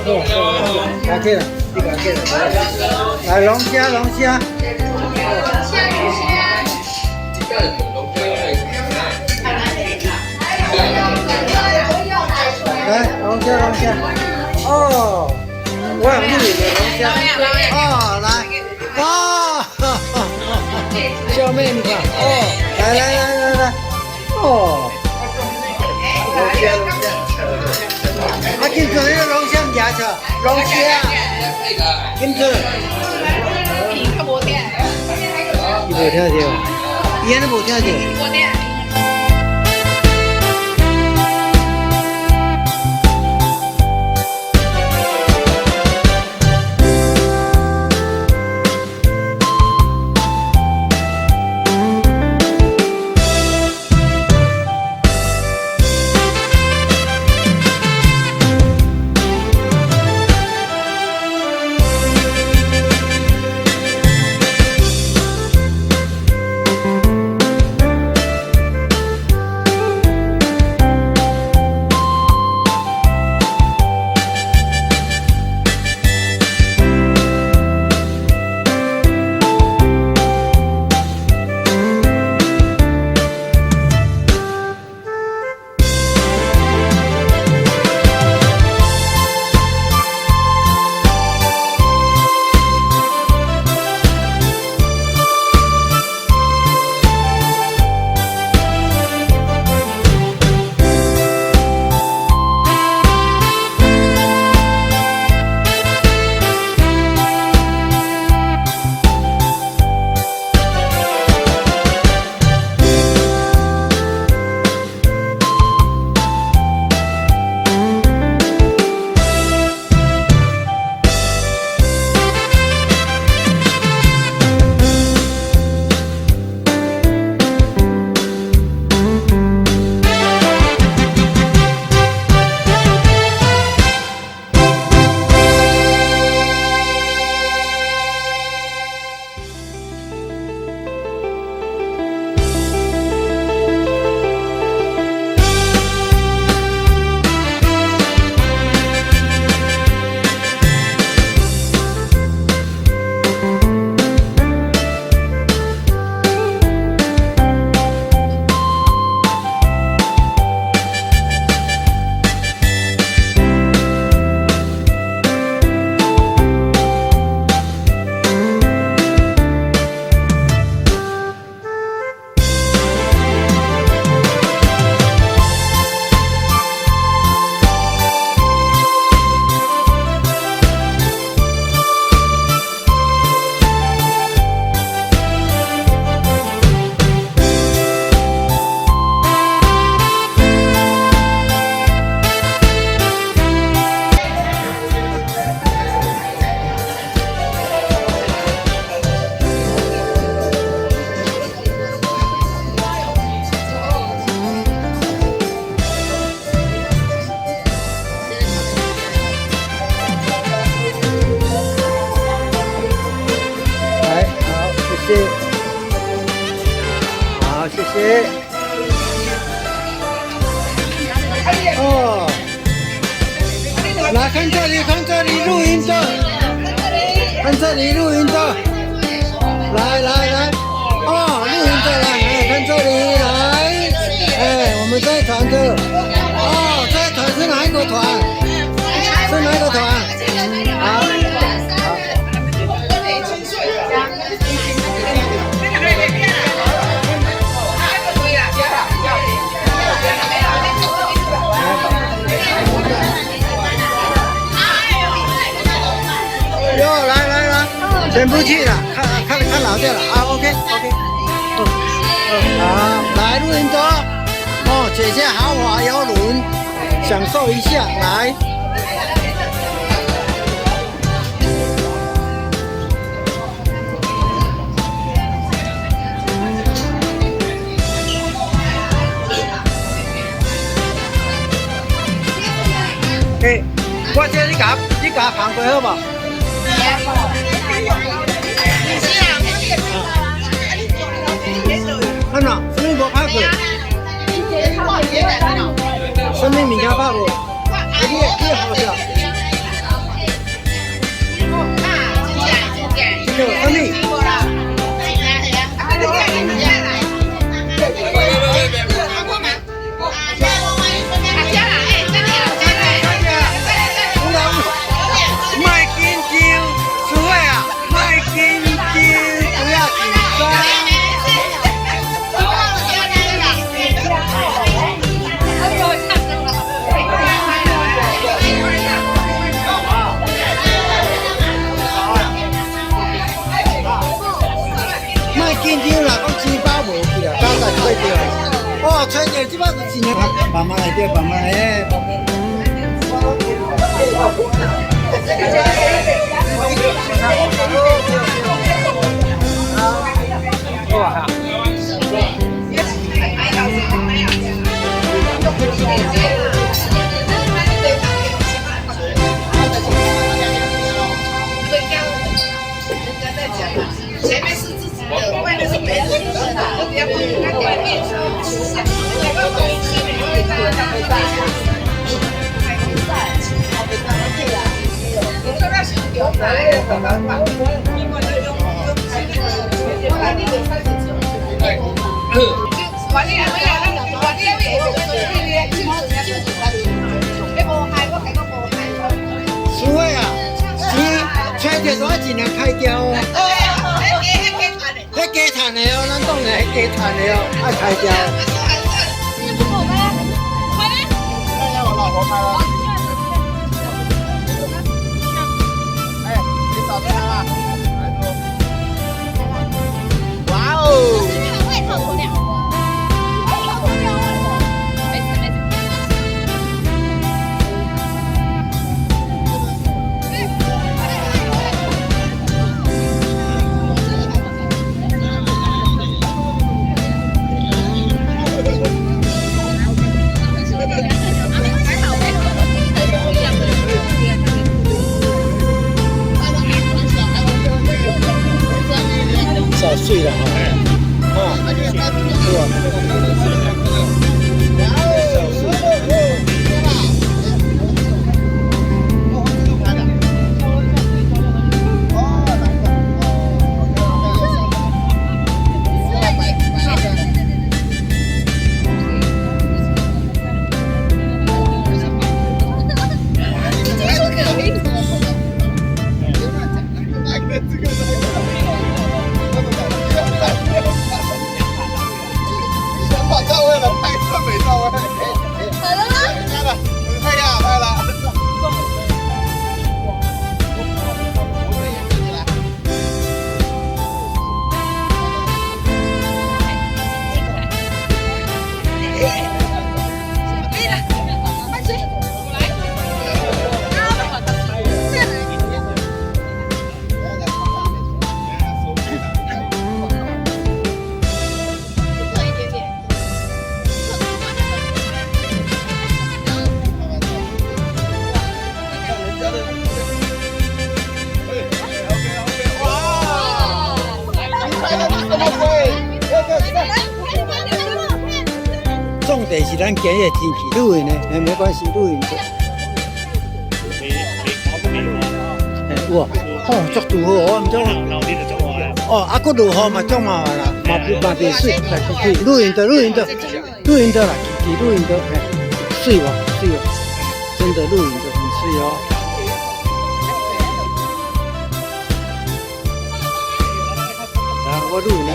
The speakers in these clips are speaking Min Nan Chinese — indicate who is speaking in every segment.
Speaker 1: 好，拿起來，你拿起來。來龍蝦，龍蝦。來，龍蝦，龍蝦。哦，我有你的龍蝦。哦，來，哇，小妹你看，哦，來來來來來，哦，龍蝦龍蝦。啊，金子，那個龍蝦唔食錯，龍蝦。金子。伊無聽著，伊按呢無聽著。來，好，謝謝。好，謝謝。哦，來看這裡，看這裡，錄音的，看這裡錄音的，來來來，哦，錄音的來，哎，看這裡來，哎，我們這一團的，哦，這一團是哪一個團？是哪一個團？好。喲，來來來，全部去了，看看看老掉了啊，OK OK，哦，好，來錄音的，哦，姐姐豪華遊輪，享受一下，來。欸，我這你共捧過好無？安怎？啥物無拍過？啥物物件拍過？你你好笑？水。莫緊張，師傅啊，莫緊張，不要緊張。莫緊張啦，講錢包無去啦，剛才揣著。哦，揣著，這擺就真正慢慢來對，慢慢來。
Speaker 2: 前面是自己的，外面是別人的，都不要外面。
Speaker 1: 師傅啊，錢揣著都愛盡量開掉哦。彼加趁的哦，咱當然彼加趁的哦，愛開掉。
Speaker 3: 讓我老婆拍了。哎，你找他了。哇哦！
Speaker 1: 少水啦吼，哦，是吧？少水。
Speaker 3: 到位了，拍攝沒到位。好了嗎？拍了，拍呀，拍了。
Speaker 1: 重點是咱今日天氣露營呢，哎，沒關係，露營。哎，有啊，哦，足拄好，我毋知。哦，啊，閣落雨嘛，足麻煩啦，嘛嘛袂水，來去去露營的，露營的，露營的啦，去露營的，嘿，水無水無，真的露營的很水哦。來，我錄影了。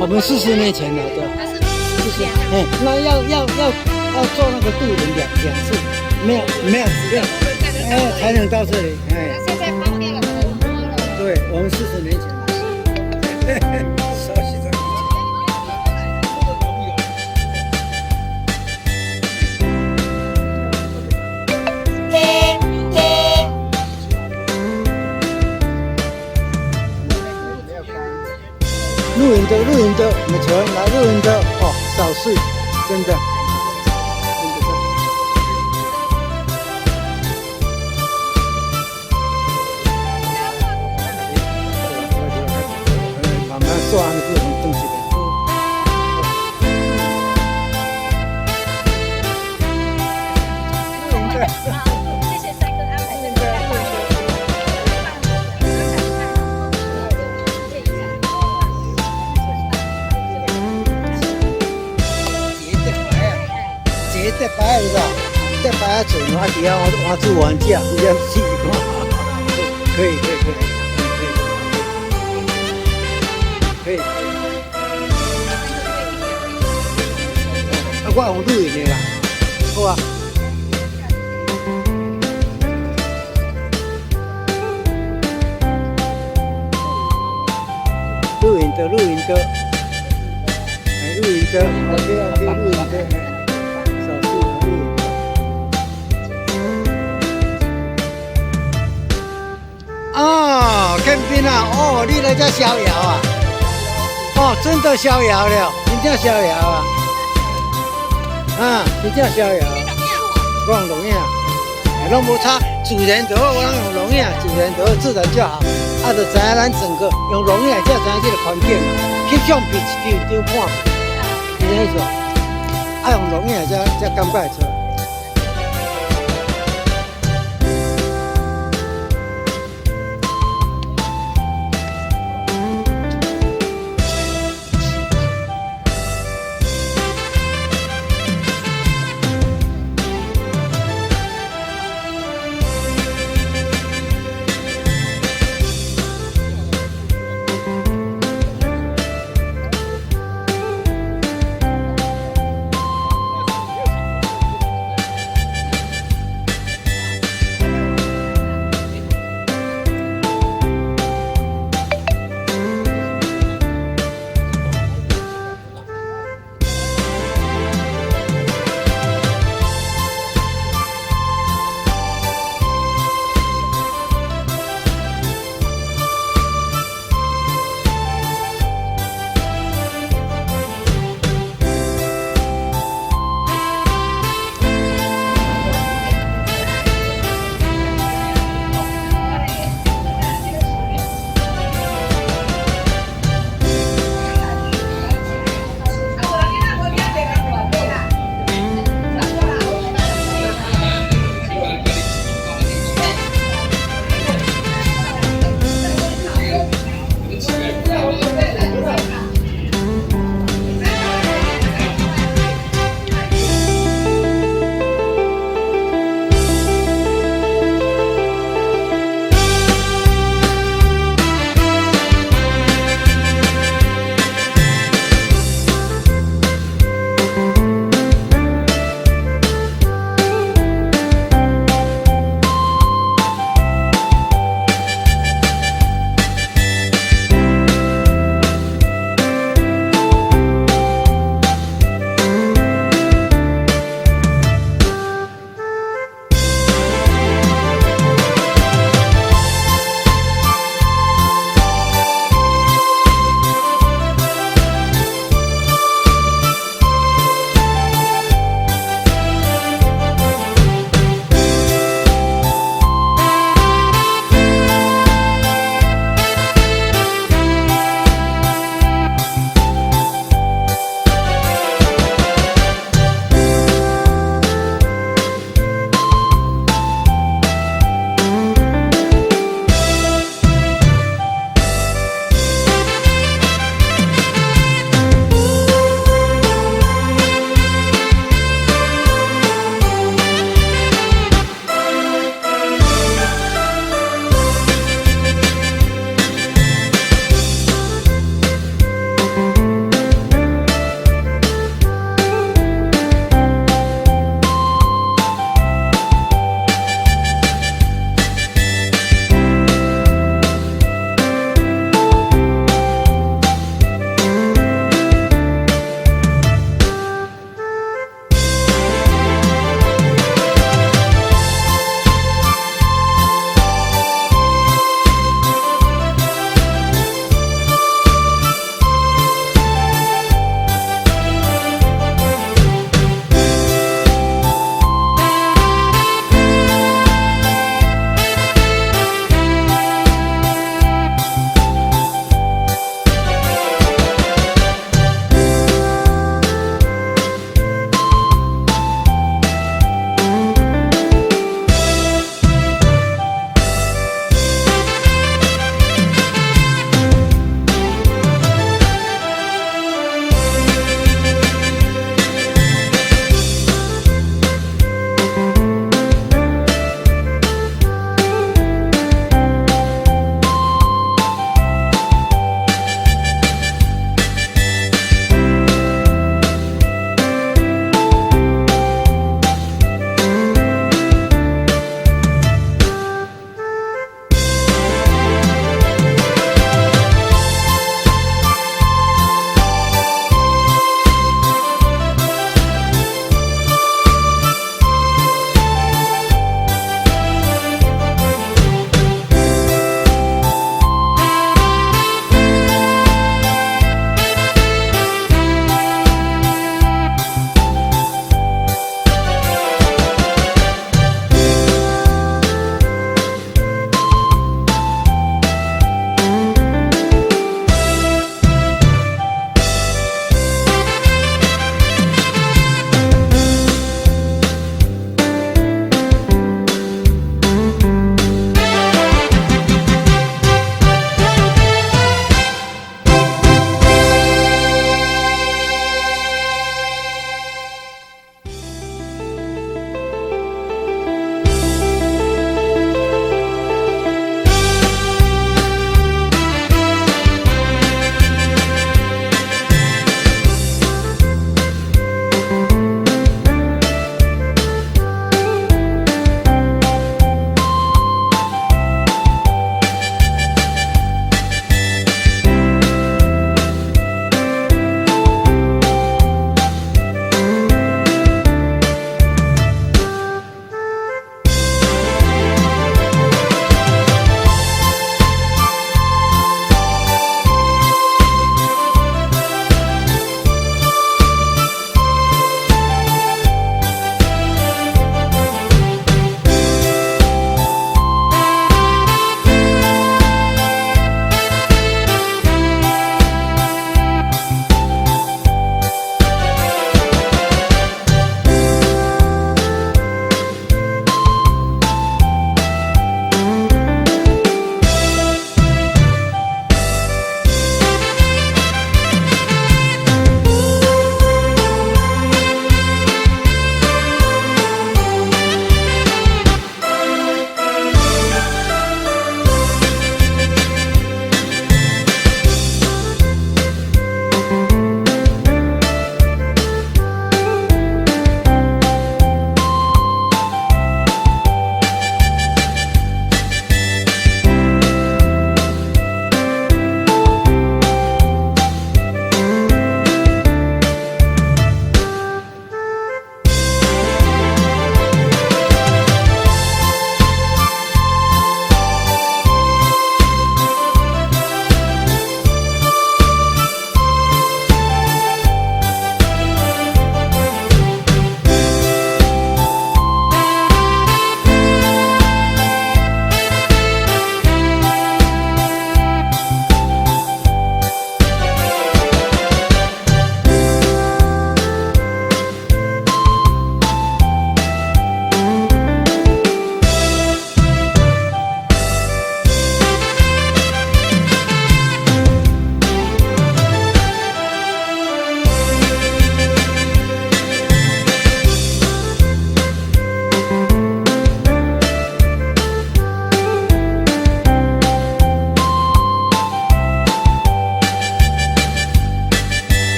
Speaker 1: 我們40年前來的，就是哎，那要坐那個渡輪兩次，沒有沒有沒有，哎，才能到這裡，哎。
Speaker 2: 現在方便了很多了。
Speaker 1: 對，我們40年前。照，錄影照，沒錯，來錄影照，哦，少水，真的，真的真的。慢慢刷，你不用東西的。
Speaker 2: 謝謝帥哥安排這個。
Speaker 1: 一個擺啊，一個擺是吧？這擺啊，厝我伫遐我換煮完食，你這試看。可以可以可以可以可以。啊，我用錄影的啦，好啊。錄影的，錄影的，哎，錄影的，OK OK，錄影的，少數錄影的。哦，建斌啊，哦，你來這逍遙啊？哦，真的逍遙了，真正逍遙啊！啊，真正逍遙。我用錄影，攏無差，自然就好，我攏用錄影，自然就好，自然就好。啊，就知影咱整個用錄影才知影這個環境啊，翕相片一張張半，知影意思無？啊，用錄影才才感覺會出來。